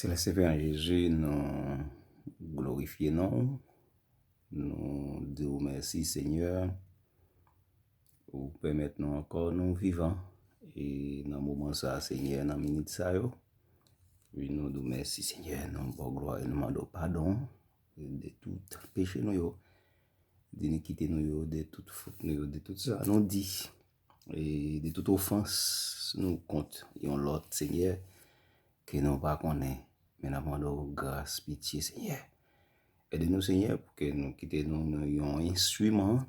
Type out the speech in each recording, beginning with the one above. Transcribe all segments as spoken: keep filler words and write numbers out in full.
Selès Pè an Jezi, nou glorifye non w. Nou di w mèsi, Senyè. Ou pèmèt nou ankò nou vivan. E nan moman sa, Senyè, nan minit sa yo, wi, nou di w mèsi, Senyè. Nou ba w glwa e nou mande w padon de tout peche nou yo, de inikite nou yo, de tout fot nou yo, de tout sa nou di, e de tout ofans nou kont yon lòt, Senyè, ke nou pa konnen. Men n ap mande w gras, pitye, Senyè. Ede nou, Senyè, pou ke nou kite nou, nou yon enstriman,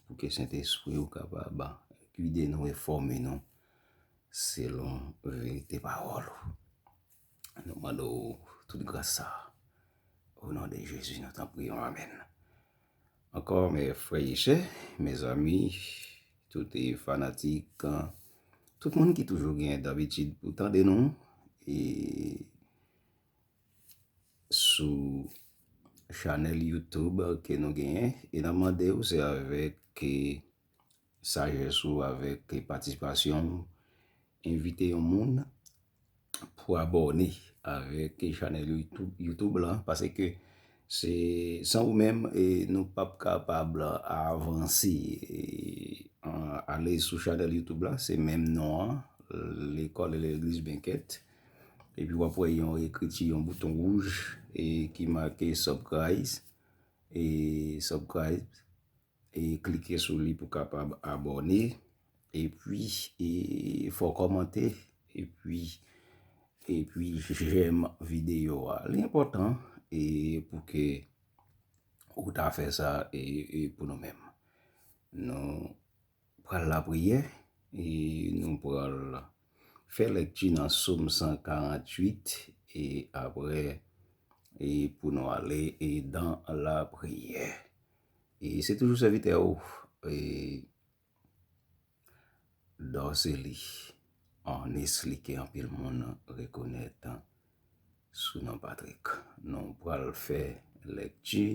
pou ke Sentespri w kapab gide nou e fòme nou selon verite pawòl ou. Nou mande w tout gras sa. O non de Jezi, nou t ap priye w. Amèn. Ankò, mes frères et sœurs, mes amis, tout e fanatik, tout moun ki toujou gen dabitid pou tande nou, e sou chanèl YouTube ke nou genyen, e n ap mande w, se avèk, e, sajès ou, avèk, e, patisipasyon w, envite yon moun pou abòne avèk chanèl YouTube, YouTube la, paske se san ou menm, e, nou p ap kapab avanse, e, an, ale sou chanèl YouTube la, se menm non an, Lekòl e Legliz Benkèt. Epi w ap wè yon ekriti, yon bouton wouj, e, ki make subscribe, e, subscribe, e klike sou li pou kapab abòne, epi, e, fè w kòmante, epi, epi jèm videyo a. Li enpòtan, e, pou ke ou ta fè sa, e, e pou nou menm. Nou pral lapriyè, e nou pral fè lèkti nan Sòm san karanntuit, e apre, e pou nou ale, e dan lapriyè. E se toujou sèvitè ou, e Dorcely, Ornis, li ke anpil moun rekonèt sou non Patrick. Nou pral fè lèkti,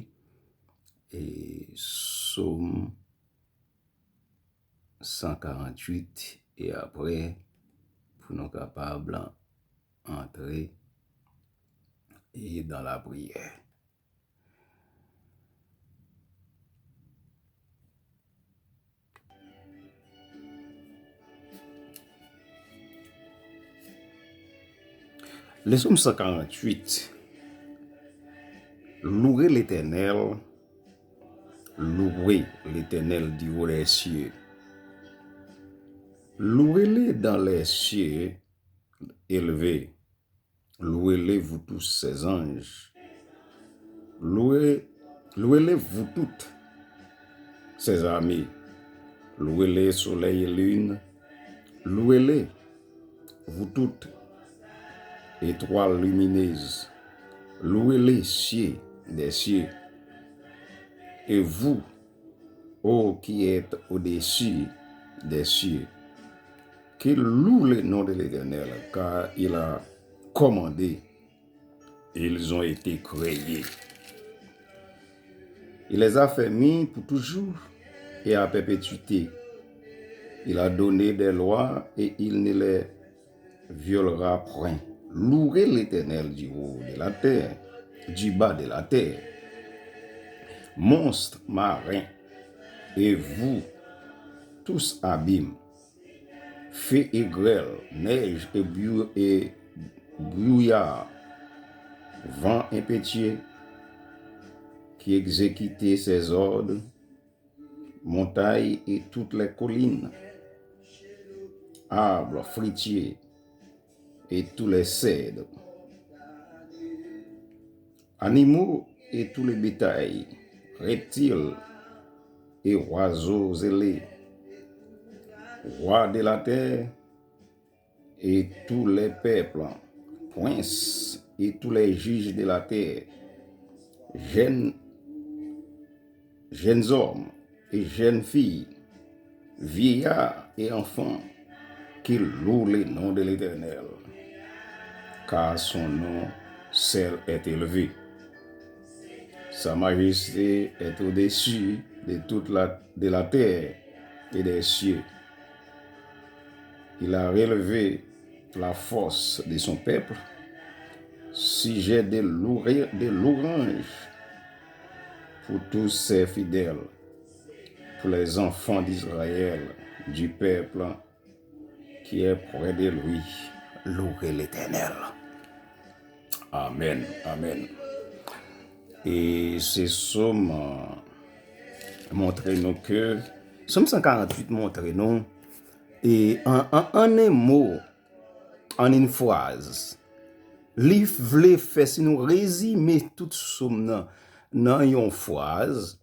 e Sòm san karanntuit, e apre, pou nou kapab antre, e dan lapriyè. Le Sòm san karanntuit. Louez l'Éternel, louez l'Éternel du haut des cieux. Louez-le dans les cieux élevés. Louez-le, vous tous ses anges. Louez, louez-le, vous toutes ses armées. Louez-le, soleil et lune. Louez-le, vous toutes étoiles lumineuses. Louez-le, cieux des cieux. Et vous, ô qui êtes au-dessus des cieux, qui loue le nom de l'Éternel, car il a commandé, et ils ont été créés. Il les a fermis pour toujours et à perpétuité. Il a donné des lois et il ne les violera point. Louez l'Éternel du haut de la terre, du bas de la terre. Monstres marins, et vous, tous abîmes, feu et grêle, neige et brouillard, vent impétueux qui exécute ses ordres, montagnes et toutes les collines, arbres fruitiers et tous les cèdres, animaux et tous les bétails, reptiles et oiseaux ailés, rois de la terre et tous les peuples, princes et tous les juges de la terre, jeunes, jeunes hommes et jeunes filles, vieillards et enfants, qui louent le nom de l'Éternel, car son nom seul est élevé. Sa majesté est au-dessus de toute la, de la terre et des cieux. Il a relevé la force de son peuple Sujet de louer, de louange pour tous ses fidèles, pour les enfants d'Israël, du peuple qui est près de lui. Louez l'Éternel. Amen, amen. E se Sòm montre nou ke, Sòm san karant uit montre nou, e an, an, an en mo, an en fraz, li vle fè, si nou rezime tout Sòm nan, nan yon fraz,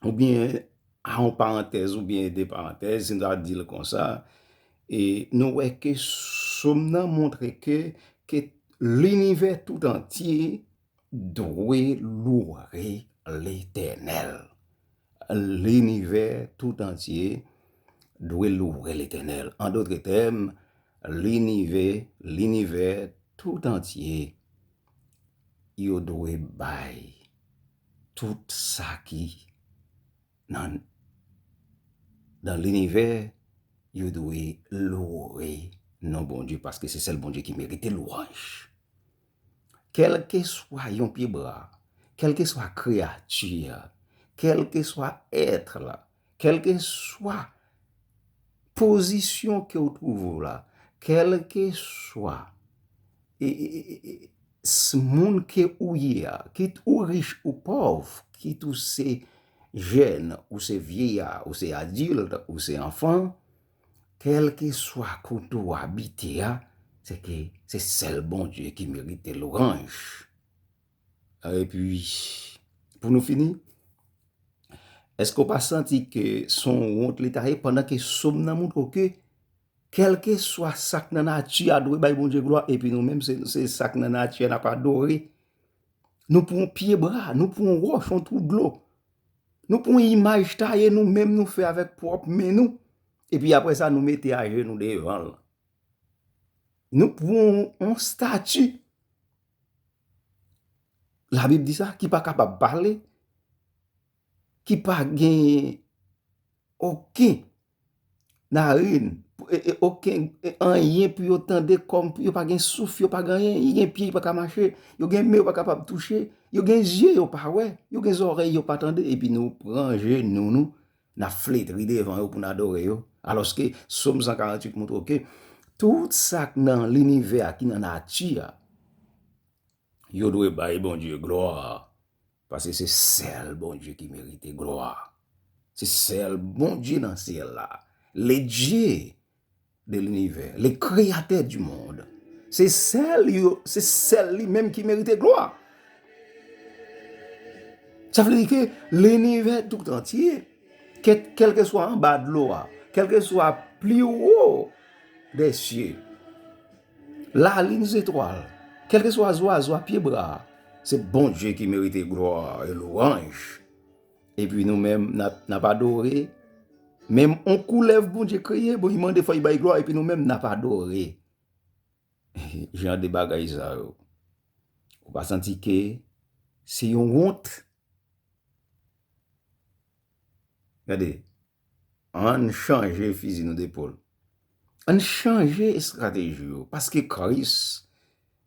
oubyen a yon parantèz, oubyen de parantèz, si nou ta di l konsa, e nou wè ke Sòm nan montre ke, ke linivè tout antye dwe louwe Letènèl. Linivè tout antye dwe louwe Letènèl. An dòt tèm, linivè, linivè tout antye, yo dwe bay tout sa ki nan, nan linivè, yo dwe louwe non Bondye, paske se sèl Bondye ki merite lwanj. Kèlkeswa yon pyebra, kèlkeswa kreyati a, kèlkeswa èt la, kèlkeswa pozisyon ke w twouve w la, kèlkeswa e, e, e, e, s-, moun ke ou ye a, kit ou rich ou pòv, kit ou se jèn, ou se vyeya, ou se adilt, ou se anfan, kèlkeswa kote w abite a, se ke se sèl Bondye ki merite lwanj. Epi, pou nou fini, èske w pa santi ke se yon wont li ta ye pandan ke Sòm nan montre w ke kèlkeswa sa k nan nati a dwe bay Bondye glwa, epi nou menm se, se sa k nan nati a n ap adore. Nou pran yon pyebra, nou pran yon wòch, yon twou dlo. Nou pran yon imaj taye nou menm nou fè avèk pwòp men nou. Epi apre sa, nou mete ajenou devan l. Nou pran yon estati, Labib di sa, ki pa kapab pale, ki pa gen okenn narin, e, e, okenn, e, anyen pou yo tande, kòm pou yo pa gen souf, yo pa gen anyen, yo gen pye, yo pa ka mache, yo gen men, yo pa kapab touche, yo gen zye, yo pa wè, yo gen zòrèy, yo pa tande, epi nou pran jenou nou, n ap fletri devan yo pou n adore yo. Alòske Sòm san karant uit montre w ke tout sa k nan linivè a, ki nan nati a, yo dwe bay Bondye glwa, paske se sèl Bondye ki merite glwa. Se sèl Bondye nan syèl la. Le Dieu de l'univers, le créateur du monde. Se sèl yo, se sèl li menm ki merite glwa. Sa vle di ke linivè tout antye, kè-, kèlkeswa anba dlo a, kèlkeswa pli wo dè sye, lalin, zetwal, kèlkeswa zwazo a, pyebra a, se Bondye ki merite glwa e lwanj. Epi nou menm, n ap, n ap adore. Menm on koulèv Bondye kreye, bon, li mande fò li bay glwa, epi nou menm, n ap adore. Jan de bagay sa yo. Ou pa santi ke se yon wont? Gade, ann chanje fizi nou depòl. Ann chanje estrateji yo, paske Kris,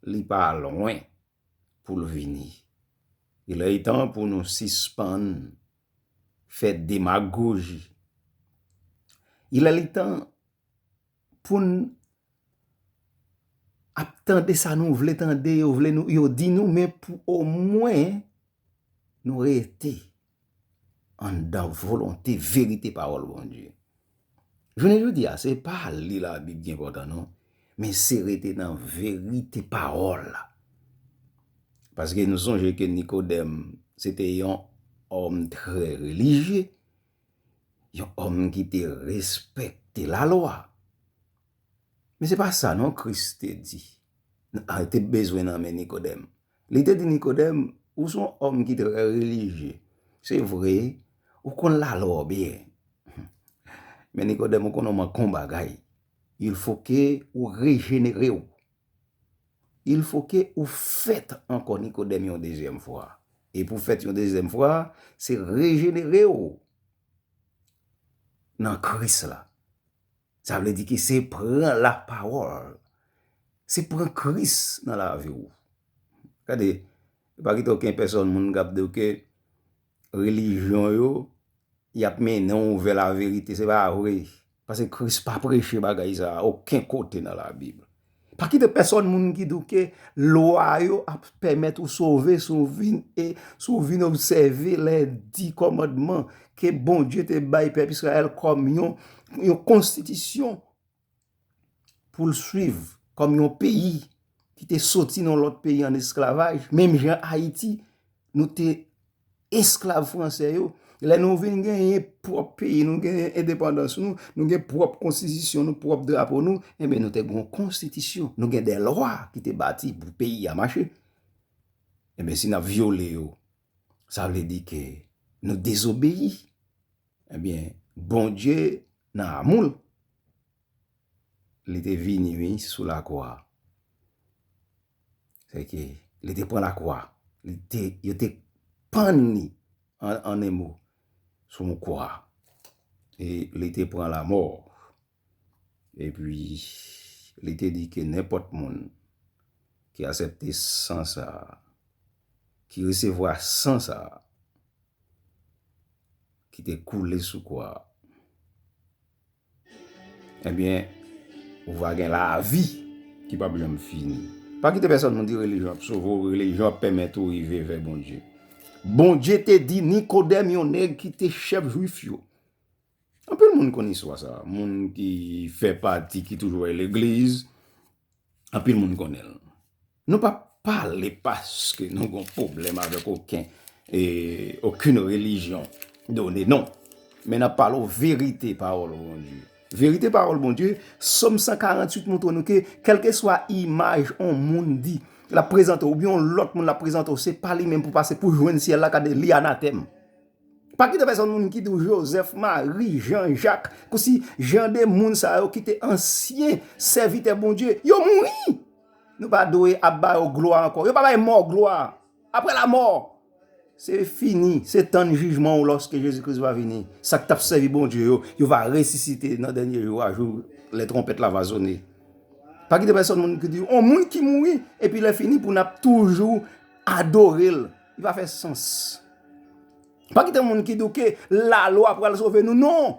li pa lwen pou l vini. Il est temps pou nou sispann fè demagoji. Il est temps pou n ap tande sa nou vle tande, yo vle nou, yo di nou, men pou omwen nou rete anndan volonte, verite pawòl Bondye. Jounen jodi a, se pa li Labib ki enpòtan non, men se rete nan verite pawòl la. Paske nou sonje ke Nikodèm, se te yon òm trè relijye, yon òm ki te respekte lalwa. Men se pa sa non Kris te di. A, te bezwen nan men Nikodèm. Li te di Nikodèm, ou se yon òm ki trè relijye. Se vre, ou konn lalwa byen. Men Nikodèm, ou konn manke yon bagay. Il faut que ou rejenere w. Il faut que ou fèt ankò, Nikodèm, yon dezyèm fwa. E pou fèt yon dezyèm fwa, se rejenere w nan Kris la. Sa vle di ke se pran lapawòl. Se pran Kris nan lavi w. Gade, pa kite okenn pèsòn moun k ap di w ke relijyon yo, y ap mennen w vè laverite. Se pa vre. Paske Kris pa preche bagay sa a okenn kote nan Labib. Pa kite pèsòn moun ki di w ke lwa yo ap pèmèt ou sove si w vin e si w vin obsève lè di kòmandman ke Bondye te bay pèp Izrayèl kòm yon, yon konstitisyon pou l swiv, kòm yon peyi ki te soti nan lòt peyi an esklavaj, menm jan Ayiti, nou te esklav fransè yo. Lè nou vin genyen pwòp peyi, nou genyen endepandans nou, nou gen pwòp konstitisyon nou, pwòp drapo nou, enben nou te gen yon konstitisyon, nou gen de lwa ki te bati pou peyi a mache. Enben si n ap vyole yo, sa vle di ke nou dezobeyi. Ebyen, Bondye nan amou l, li te vini, wi, sou lakwa. Se ke li te pran lakwa. Li te, yo te pann li, an, an en mo, sou yon kwa. E li te pran lamò. Epi, li te di ke nenpòt moun ki aksepte san sa, ki resevwa san sa, ki te koule sou kwa a, ebyen, ou va gen lavi ki p ap janm fini. Pa kite pèsòn moun di relijyon ap sove w, relijyon ap pèmèt ou rive vè Bondye. Bondye te di Nikodèm, yon nèg ki te chèf Jwif yo. Anpil moun konn istwa sa a. Moun ki fè pati, ki toujou al legliz, anpil moun konnen l. Nou p ap pale paske nou gen yon pwoblèm avèk okenn, e, okenn relijyon done, non. Men n ap pale w verite pawòl Bondye. Verite pawòl Bondye, Sòm san karanntuit montre nou ke kèlkeswa imaj yon moun di, l ap prezante w, oubyen yon lòt moun l ap prezante w, se pa li menm pou pase pou jwenn syèl la, gade, li anatèm. Pa kite pèsòn moun ki di w Joseph, Marie, Jean, Jacques, kousi jan de moun sa yo ki te ansyen sèvitè Bondye, yo mouri. Nou pa dwe ap ba yo glwa ankò. Yo pa bay mò glwa. Apre lamò, se fini. Se tann jijman w lòske Jezi Kris va vini. Sa k t ap sèvi Bondye yo, yo va resisite nan dènye jou a, jou lè twonpèt la va sone. Pa kite pèsòn moun ki di w, on moun ki mouri, epi lè fini pou n ap toujou adore l. Li pa fè sans. Pa kite moun ki di w ke lalwa pral sove nou. Non!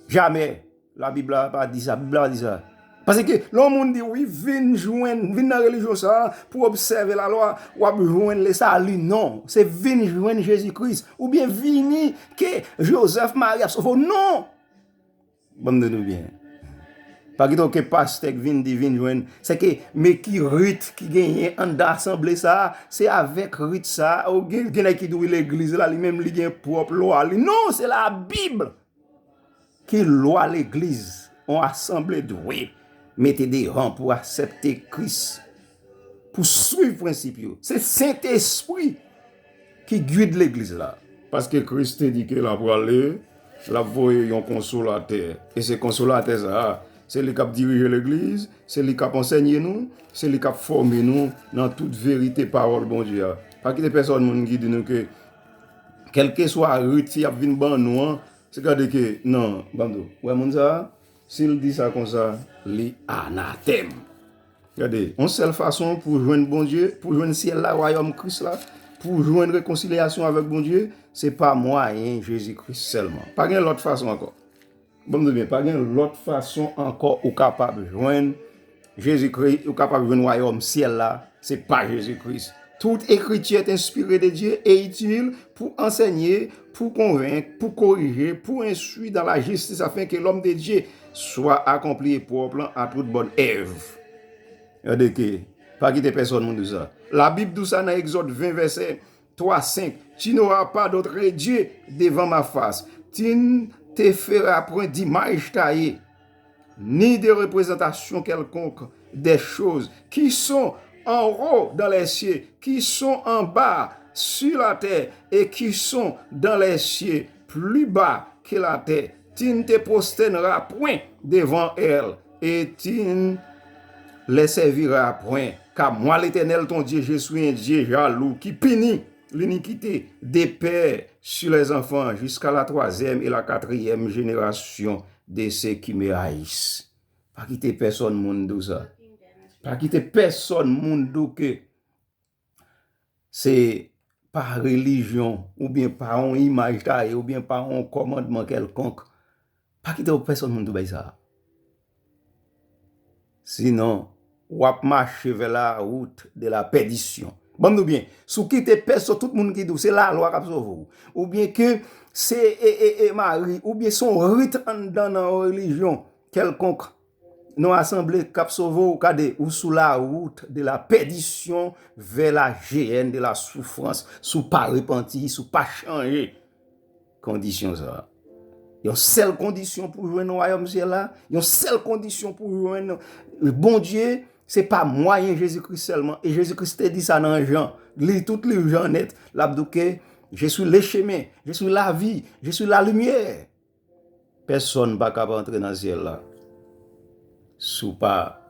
Jamè. Labib la pa di sa. Bib la pa di sa. Paske lè yon moun di, wi, vin jwenn, vin nan relijyon sa a pou obsève lalwa, w ap jwenn lesali. Non. Se vin jwenn Jezi Kris. Oubyen vini ke Joseph Mari ap sove w. Non! Ban m di nou byen. Pa kite okenn pastè k vin di vin jwenn. Se ke, men ki rit ki genyen anndan asanble sa a, se avèk rit sa a, ou gen, gen nèg ki di wi legliz la, li menm li gen pwòp lwa li. Non, se Labib ki lwa legliz. On asanble dwe mete devan pou aksepte Kris, pou swiv prensip yo. Se Sentespri ki gid legliz la. Paske Kris te di ke l ap prale, l ap voye yon konsolatè. E se konsolatè sa a, se li k ap dirije legliz, se li k ap ansèye nou, se li k ap fòme nou nan tout verite pawòl Bondye a. Pa kite pèsòn moun ki di nou ke, kèlkeswa rit y ap vin ban nou an, se gade ke, non, ban m di w, wè moun sa a, si l di sa konsa, li anatèm. Gade, yon sèl fason pou jwenn Bondye, pou jwenn syèl la, wayòm Kris la, pou jwenn rekonsilyasyon avèk Bondye, se pa mwayen Jezi Kris sèlman. Pa gen lòt fason ankò. Ban m di w byen, pa gen lòt fason ankò ou kapab jwenn Jezi Kris, ou kapab jwenn wayòm syèl la, se pa Jezi Kris. Toute écriture est inspirée de Dieu et utile pour enseigner, pour convaincre, pour corriger, pour instruire dans la justice, afin que l'homme de Dieu soit accompli et propre à toute bonne œuvre. Gade ke, pa kite pèsòn moun di w sa. Labib di w sa nan Egzòd ven, vèsè twa, senk. Tu n'auras pas d'autre Dieu devant ma face. Tu ne te feras point d'image taillée, ni de représentation quelconque des choses qui sont en haut dans les cieux, qui sont en bas sur la terre et qui sont dans les cieux plus bas que la terre. Tu ne te prosterneras point devant elles et tu ne les serviras point. Car moi, l'Éternel, ton Dieu, je suis un Dieu jaloux qui punit l'iniquité des pères sur les enfants jusqu'à la troisième et la quatrième génération de ceux qui me haïssent. Pa kite pèsòn moun di w sa. Pa kite pèsòn moun di w ke se pa relijyon, oubyen pa yon imaj taye, oubyen pa yon kòmandman kèlkonk. Pa kite pèsonn moun tou bay sa. Sinon, w ap mache vers la route de la perdition. Ban m di w byen, si w kite pèsonn, tout moun ki di w se lalwa k ap sove w, oubyen ke se e, e, e mari, oubyen se yon rit anndan nan yon relijyon kèlkonk, nan yon asanble k ap sove w, gade, ou sou la wout de la pèdisyon vè la jeyèn de la soufrans, si w pa repanti, si w pa chanje. Kondisyon sa a. Yon sèl kondisyon pou jwenn wayòm syèl la, yon sèl kondisyon pou jwenn Bondye, se pa mwayen Jezikri sèlman. E Jezikri te di sa nan Jan. Li tout li Jan nèt. L ap di w ke, je suis le chemin, je suis la vie, je suis la lumière. Pèsonn pa kab antre nan syèl la si w pa,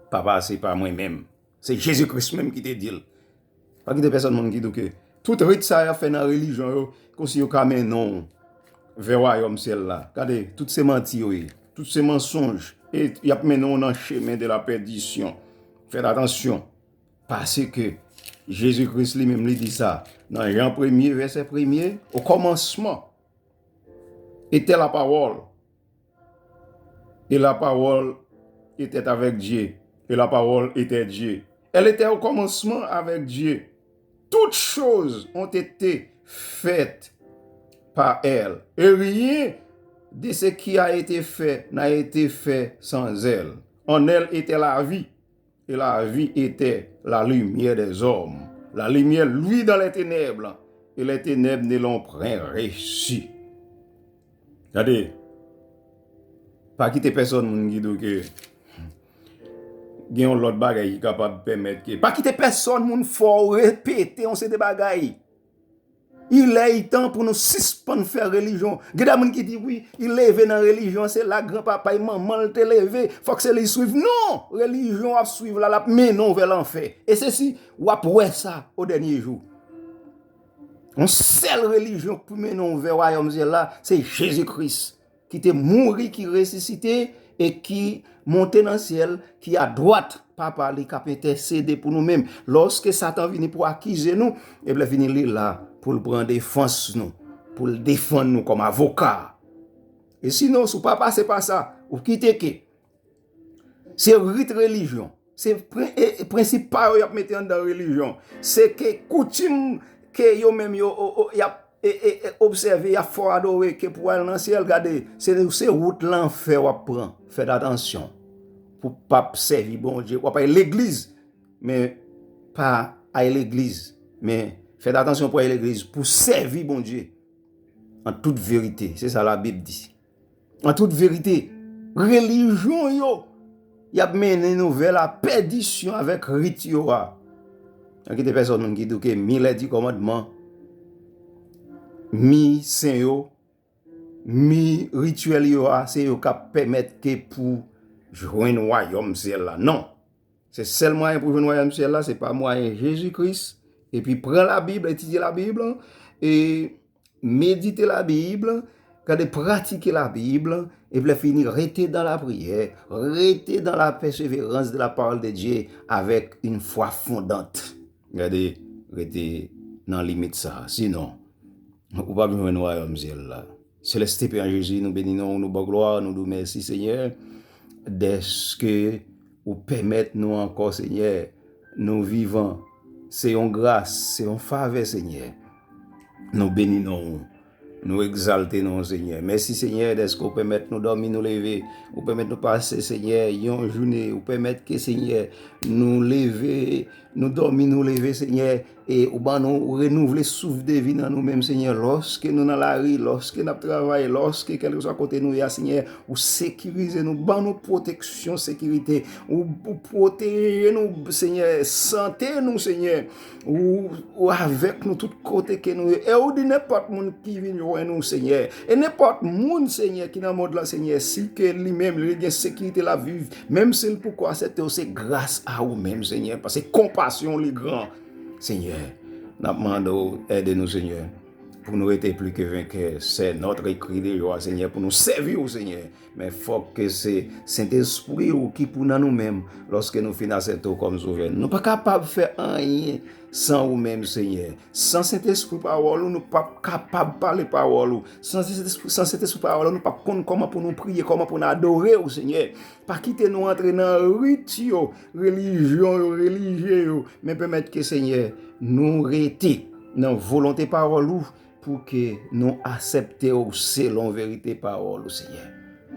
pa pase pa mwen menm. Se Jezi Kris menm ki te di l. Pa kite pèsonn moun ki di w ke tout rit sa y ap fè nan relijyon yo, konsi yo ka mennen w vè wayòm syèl la. Gade, tout se manti yo ye. Tout se mansonj. E y ap mennen w nan chemen de la pèdisyon. Fèt atansyon. Paske Jezi Kris li menm li di sa nan Jan premye, vèsè premye, au commencement était la parole. Et la parole était avec Dieu. Et la parole était Dieu. Elle était au commencement avec Dieu. Toutes choses ont été faites par elle. Et rien de ce qui a été fait n'a été fait sans elle. En elle était la vie. Et la vie était la lumière des hommes. La lumière luit dans les ténèbres, et les ténèbres ne l'ont point reçue. Gade, pa kite pèsonn moun ki di w ke gen yon lòt bagay ki kapab pèmèt ke. Pa kite pèsonn moun fè w repete yon seri de bagay. Il est temps pou nou sispann fè relijyon. Gen de moun ki di, wi, li leve nan relijyon, se la granpapa e manman l te leve, fòk se li swiv. Non! Relijyon w ap swiv la, l ap mennen w vè lanfè. E se si w ap wè sa o dènye jou. Yon sèl relijyon pou mennen w vè wayòm syèl la, se Jezi Kris. Ki te mouri, ki resisite e ki monte nan syèl, ki adwat Papa li, k ap entèsede pou nou menm. Lòske Satan vini pou akize nou, ebyen vini li la pou l pran defans nou, pou l defann nou kòm avoka. E sinon, si w pa pase pa sa, ou kite ke se rit relijyon. Se pren-, e, e, prensip pa yo y ap mete anndan relijyon. Se ke koutim ke yo menm yo, o, o, y ap, e, e, e, obsève, y ap fè w adore ke pou w al nan syèl, gade, se, se wout lanfè w ap pran. Fèt atansyon. Pou w p ap sèvi Bondye. W ap al legliz, men pa al legliz. Men fèt atansyon pou al legliz, pou sèvi Bondye. An tout verite. Se sa Labib di. An tout verite, relijyon yo, y ap mennen nou vè la pèdisyon avèk rit yo a. Pa kite pèsonn moun ki di w ke mi lè di kòmandman, mi sen yo, mi rityèl yo a, se yo k ap pèmèt ke pou jwenn wayòm syèl la. Non. Se sèl mwayen pou jwenn wayòm syèl la, se pa mwayen Jezi Kris. Epi pran Labib, etidye Labib, e medite Labib, gade, pratike Labib, epi lè fini, rete dans la prière, rete dans la persévérance de la parole de Dieu avec une foi fondante. Gade, rete nan limit sa. Sinon, ou p ap jwenn wayòm syèl la. Selès Pè an Jezi, nou beni non w, nou ba w glwa, nou di w mèsi, Senyè, dèske ou pèmèt nou ankò, Senyè, nou vivan. Se yon gras, se yon favè, Senyè. Nou beni non w, nou egzalte non w, Senyè. Mèsi, Senyè, dèske ou pèmèt nou dòmi, nou leve. Ou pèmèt nou pase, Senyè, yon jounen. Ou pèmèt ke, Senyè, nou leve, nou dòmi, nou leve, Senyè. E ou ban nou, ou renouvle souf de vi nan nou menm, Senyè. Lòske nou nan lari, lòske n ap travay, lòske kèlkeswa kote nou ye a, Senyè, ou sekirize nou, ban nou pwoteksyon, sekirite. Ou, ou pwoteje nou, Senyè, sante nou, Senyè. Ou, ou avèk nou tout kote ke nou ye. E ou di nenpòt moun ki vin jwenn ou, Senyè. E nenpòt moun, Senyè, ki nan mond lan, Senyè, si ke li menm, li gen sekirite, l ap viv, menm si l poko aksepte w, se gras a ou menm, Senyè, paske konpasyon w li gran. Senyè, n ap mande w ede nou, Senyè, Pou nou rete pli ke venkè, c'est notre cri de joie, Senyè, pou nou sèvi w, Senyè. Men fòk ke se Sentespri w ki pou nan nou menm, lòske nou fin aksepte w kòm Sovè nou. Nou pa kapab fè anyen san ou menm, Senyè. San Sentespri pawòl ou, nou p ap kapab pale pawòl ou. San Sentespri, san Sentespri pawòl ou, nou p ap konn kòman pou nou priye, kòman pou nou adore w, Senyè. Pa kite nou antre nan rit yo, relijyon yo, relijye yo, men pèmèt ke, Senyè, nou rete nan volonte pawòl ou, pou ke nou aksepte w selon verite pawòl ou, Senyè.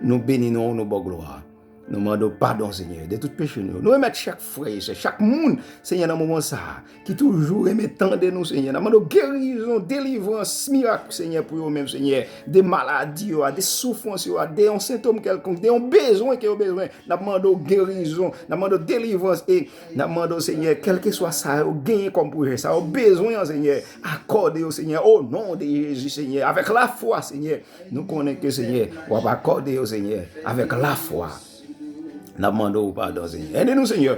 Nou beni non w, nou ba w glwa. Nou mande w padon, Senyè, de tout peche nou yo. Nou remèt chak frè e sè, chak moun, Senyè, nan moman sa a, ki toujou renmen tande nou, Senyè. N ap mande w gerizon, delivrans, mirak, Senyè, pou yo menm, Senyè. De maladi yo a, de soufrans yo a, de yon sentòm kèlkonk, de yon bezwen ke yo bezwen. N ap mande w gerizon, n ap mande w delivrans e n ap mande w, Senyè, kèlkeswa sa yo genyen kòm pwojè, sa yo bezwen an, Senyè, akòde yo, Senyè, o non de Jezi, Senyè, avèk lafwa, Senyè. Nou konnen ke, Senyè, w ap akòde yo, Senyè, avèk lafwa. N ap mande w padon, Senyè. Ede nou, Senyè,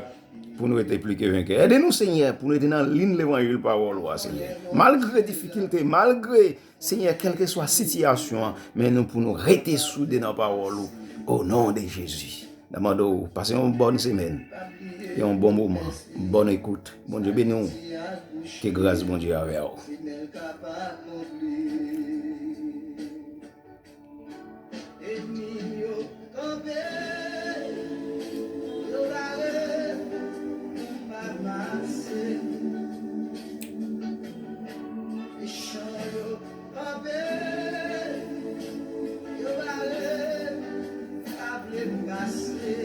pou nou rete pli ke venkè. Ede nou, Senyè, pou nou rete nan liy levanjil pawòl ou a, Senyè. Malgre difikilte, malgre, Senyè, kèlkeswa sitiyasyon an, men nou pou nou rete soude nan pawòl ou. O non de Jezi. N ap mande w pase yon bòn semèn, yon bon moman, bòn ekout. Bondye beni w. Ke gras Bondye avè w. Enmi yo kanpe, yo bare pou m pa pase. Mechan yo kanpe, yo bare, pa vle m pase.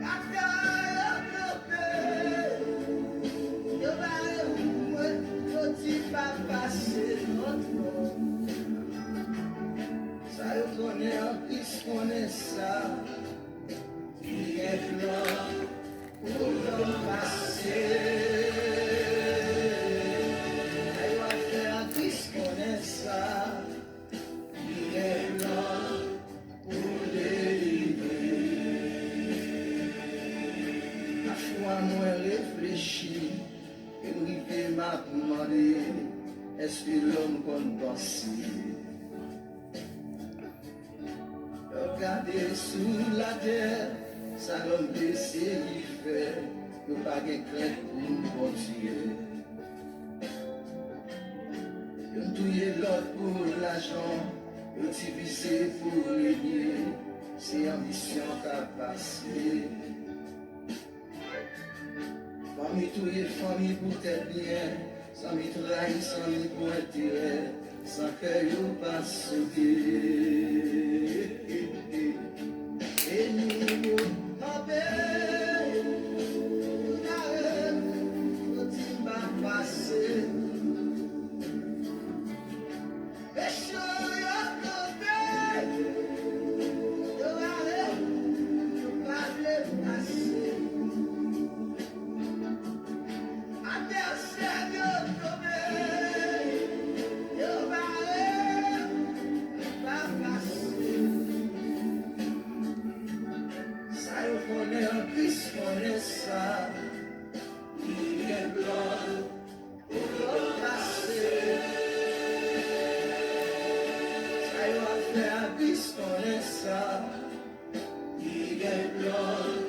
Batay yo kanpe, yo bare pou mwen, yo di pa pase non, non. Sa yo konnen an, Kris konnen sa. Li gen plan pou yo pase. Sa yo ap fè an, Kris konnen sa. Li gen plan pou delivre. Pafwa mwen reflechi, e m rive m ap mande, èske lòm konn panse? Yo gade sou latè, sa lòm eseye fè, yo pa gen krent pou Bondye. Youn touye lòt pou lajan, yo divize pou renye, se anbisyon k ap pase. Fanmi touye fanmi pou tèt byen, zanmi trayi zanmi pou enterè, san kè yo pa sote. Enmi yo kanpe, yo bare, yo di m pa pase. Mechan yo kanpe, yo bare, yo pa vle pase. Advèsè yo kanpe, yo bare, yo pa pase. Sa yo konnen an, Kris konnen sa. Li gen plan pou yo pase. Sa yo ap fè a, Kris konnen sa. Li gen plan